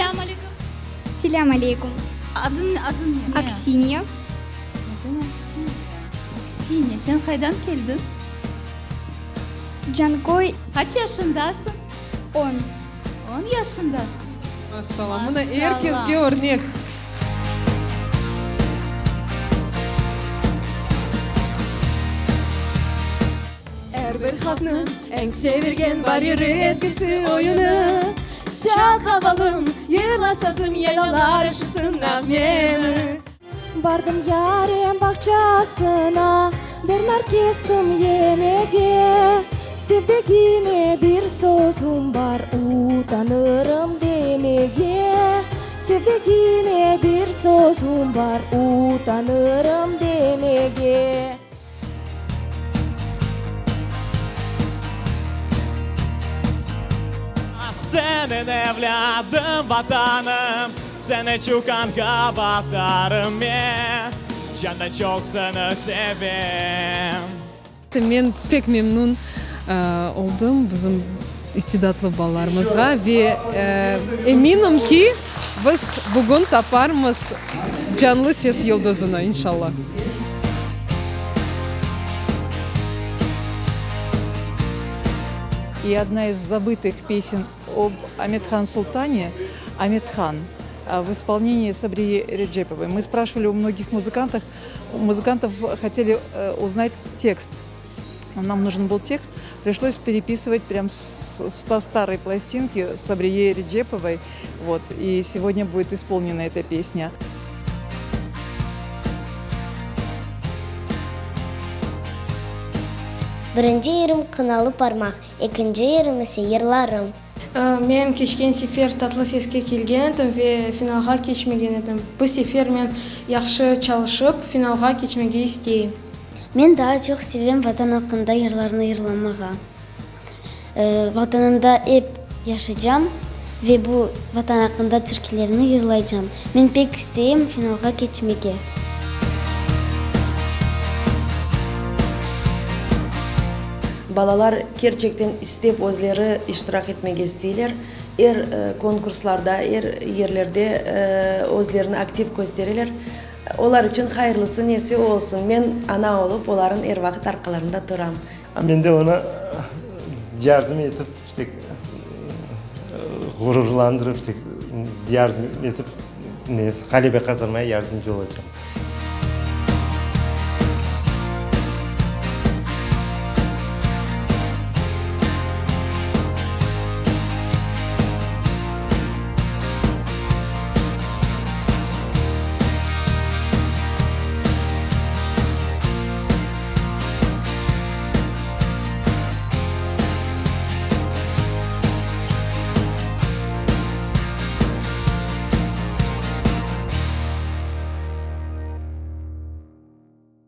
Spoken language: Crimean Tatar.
Selâm aleyküm. Selâm aleyküm. Adıñ, adıñ ne? Aksiniya. Adıñ Aksiniya. Aksiniya, sen qaydan keldiñ? Canköy. Qaç yaşındasıñ? On. On yaşındasıñ. Maşallah, mına er kesge örnek. Er bir halqnıñ eñ sevilgen bar yırı, ezgisi, oyunı. Çal qavalım, yırla sazım, yaylalar eşitsin nağmeni. Bardım yarem bağçasına, Bir nar kestim yemege. Sevdigime bir sözüm bar, Utanırım demege. Sevdigime bir sözüm bar, Utanırım demege. Seniñ evlâdıñ, Vatanım, Seni çuqanğa batarım men, Candan çoq seni sevem. Men pek memnün oldım bizim istidatlı balalarımızğa ve eminim ki, biz bugün taparmız canlı ses yıldızını, inşallah. И odna iz zabıtıh pesen ob Amet-Han Sultane, Amet-Han, v ispolnenii Sabriye Erejepovой. Мы спрашивали у многих muzıkantov, muzıkantov hoteli uznat tekst. Нам нужен был текст, пришлось переписывать прям с старой пластинки Сабрие Реджеповой. Вот, и сегодня будет исполнена эта песня. Birinci yırım Qınalı parmaq, ekinci yırım ise Yırlarım. Men keçken sefer Tatlı seske kelgen edim ve finalğa keçmegen edim. Bu sefer men yahşı çalışıp, finalğa keçmege isteyim. Men daa çoq sevem Vatan aqqında yırlarnı yırlamağa. Vatanımda ep yaşaycam ve bu Vatan aqqında türkülerni yırlaycam. Men pek isteyim finalğa keçmege. Balalar kerçekten istep özleri iştirak etmege isteyler. Er konkurslarda, er yerlerde özlerini aktiv köstereler. Olar içün hayırlısı nesi olsun. Men ana olıp, olarnıñ er vaqıt arqalarında turam. Men de ona yardım etip, tek ğururlandırıp, tek yardım etip, ğalebe qazanmaya yardımcı olacağım.